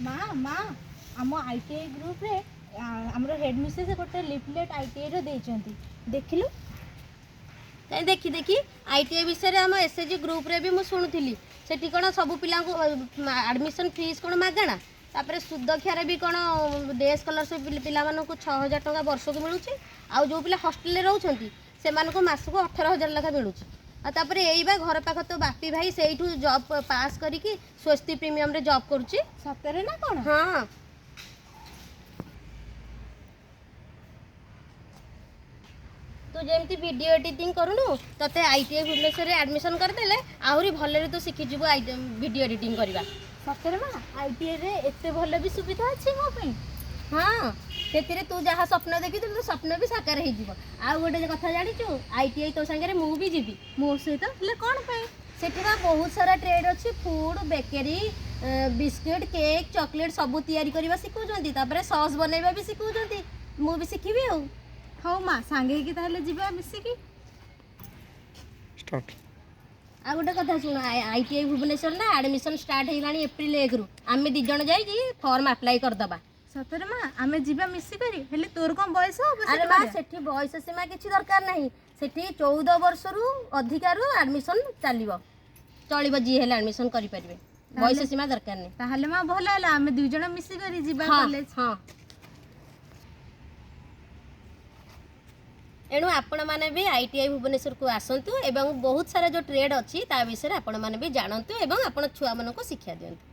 ମା, ମା, ଆମ ଆଇଟିଆଇ ଗ୍ରୁପରେ ଆମର ହେଡ୍ ମିସେସ୍ ଗୋଟେ ଲିଫଲେଟ୍ ଆଇଟିଆଇର ଦେଇଛନ୍ତି, ଦେଖିଲୁ। କାଇଁ, ଦେଖି ଦେଖି। ଆଇଟିଆଇ ବିଷୟରେ ଆମ ଏସ୍ଏଚଜି ଗ୍ରୁପରେ ବି ମୁଁ ଶୁଣୁଥିଲି। ସେଠି କ'ଣ ସବୁ ପିଲାଙ୍କୁ ଆଡ଼ମିସନ୍ ଫିସ୍ କ'ଣ ମାଗଣା। ତାପରେ ସୁଦକ୍ଷାରେ ବି କ'ଣ ଡେ ସ୍କଲାରସିପ୍ ପିଲାମାନଙ୍କୁ 6000 ଟଙ୍କା ବର୍ଷକୁ ମିଳୁଛି। ଆଉ ଯେଉଁ ପିଲା ହଷ୍ଟେଲରେ ରହୁଛନ୍ତି, ସେମାନଙ୍କୁ ମାସକୁ 18,000 ଲେଖା ମିଳୁଛି। ଆଉ ତାପରେ ଏଇ ବା ଘର ପାଖ ତ ବାପି ଭାଇ ସେଇଠୁ ଜବ୍ ପାସ୍ କରିକି ସ୍ୱସ୍ତି ପ୍ରିମିୟମରେ ଜବ୍ କରୁଛି। ସତରେ ନା କ'ଣ? ହଁ। ତୁ ଯେମିତି ଭିଡ଼ିଓ ଏଡିଟିଂ କରୁନୁ, ତତେ ଆଇଟିଆଇ ଭୁବନେଶ୍ୱରରେ ଆଡ଼ମିସନ୍ କରିଦେଲେ ଆହୁରି ଭଲରେ ତୁ ଶିଖିଯିବୁ ଭିଡ଼ିଓ ଏଡିଟିଂ କରିବା। ସତରେ ମା, ଆଇଟିଆଇରେ ଏତେ ଭଲ ବି ସୁବିଧା ଅଛି ମୋ ପାଇଁ? ହଁ, ସେଥିରେ ତୁ ଯାହା ସ୍ୱପ୍ନ ଦେଖିଥିଲୁ, ତୋ ସ୍ୱପ୍ନ ବି ସାକାର ହେଇଯିବ। ଆଉ ଗୋଟେ କଥା ଜାଣିଛୁ? ଆଇଟିଆଇ ତୋ ସାଙ୍ଗରେ ମୁଁ ବି ଯିବି। ମୋ ସହିତ? ହେଲେ କ'ଣ ପାଇଁ? ସେଠି ବା ବହୁତ ସାରା ଟ୍ରେଡ୍ ଅଛି। Food, bakery, biscuit, cake, chocolate ସବୁ ତିଆରି କରିବା ଶିଖଉଛନ୍ତି। ତାପରେ ସସ୍ ବନେଇବା ବି ଶିଖଉଛନ୍ତି। ମୁଁ ବି ଶିଖିବି ଆଉ। ହଉ ମା, ସାଙ୍ଗ ହେଇକି ତାହେଲେ ଯିବା ମିଶିକି। ଷ୍ଟାର୍ଟ। ଆଉ ଗୋଟେ କଥା ଶୁଣ, ଆଇଟିଆଇ ଭୁବନେଶ୍ୱର ନା ଆଡ଼ମିସନ୍ ଷ୍ଟାର୍ଟ ହେଇଗଲାଣି ଏପ୍ରିଲ 1ରୁ। ଆମେ ଦୁଇ ଜଣ ଯାଇକି ଫର୍ମ ଆପ୍ଲାଏ କରିଦେବା। ସତରେ ମା, ଆମେ ଯିବା ମିଶିକରି? ହେଲେ ତୋର କ'ଣ ବୟସ ହବ ଆରେ ସେଠି ମା, କରିବା? ସେଠି ବୟସ ସୀମା କିଛି ଦରକାର ନାହିଁ। ସେଠି 14 ବର୍ଷରୁ ଅଧିକାରୁ ଆଡ଼ମିସନ୍ ଚାଲିବ, ଚଳିବ। ଯିଏ ହେଲେ ଆଡ଼ମିସନ୍ କରିପାରିବେ, ବୟସ ସୀମା ଦରକାର ନାହିଁ। ତାହେଲେ ମା, ଭଲ ହେଲା, ଆମେ ଦୁଇ ଜଣ ମିଶିକରି ଯିବା କଲେଜ। ହଁ, ଏଣୁ ଆପଣମାନେ ବି ଆଇଟିଆଇ ଭୁବନେଶ୍ୱରକୁ ଆସନ୍ତୁ ଏବଂ ବହୁତ ସାରା ଯେଉଁ ଟ୍ରେଡ୍ ଅଛି, ତା ବିଷୟରେ ଆପଣମାନେ ବି ଜାଣନ୍ତୁ ଏବଂ ଆପଣ ଛୁଆମାନଙ୍କୁ ଶିକ୍ଷା ଦିଅନ୍ତୁ।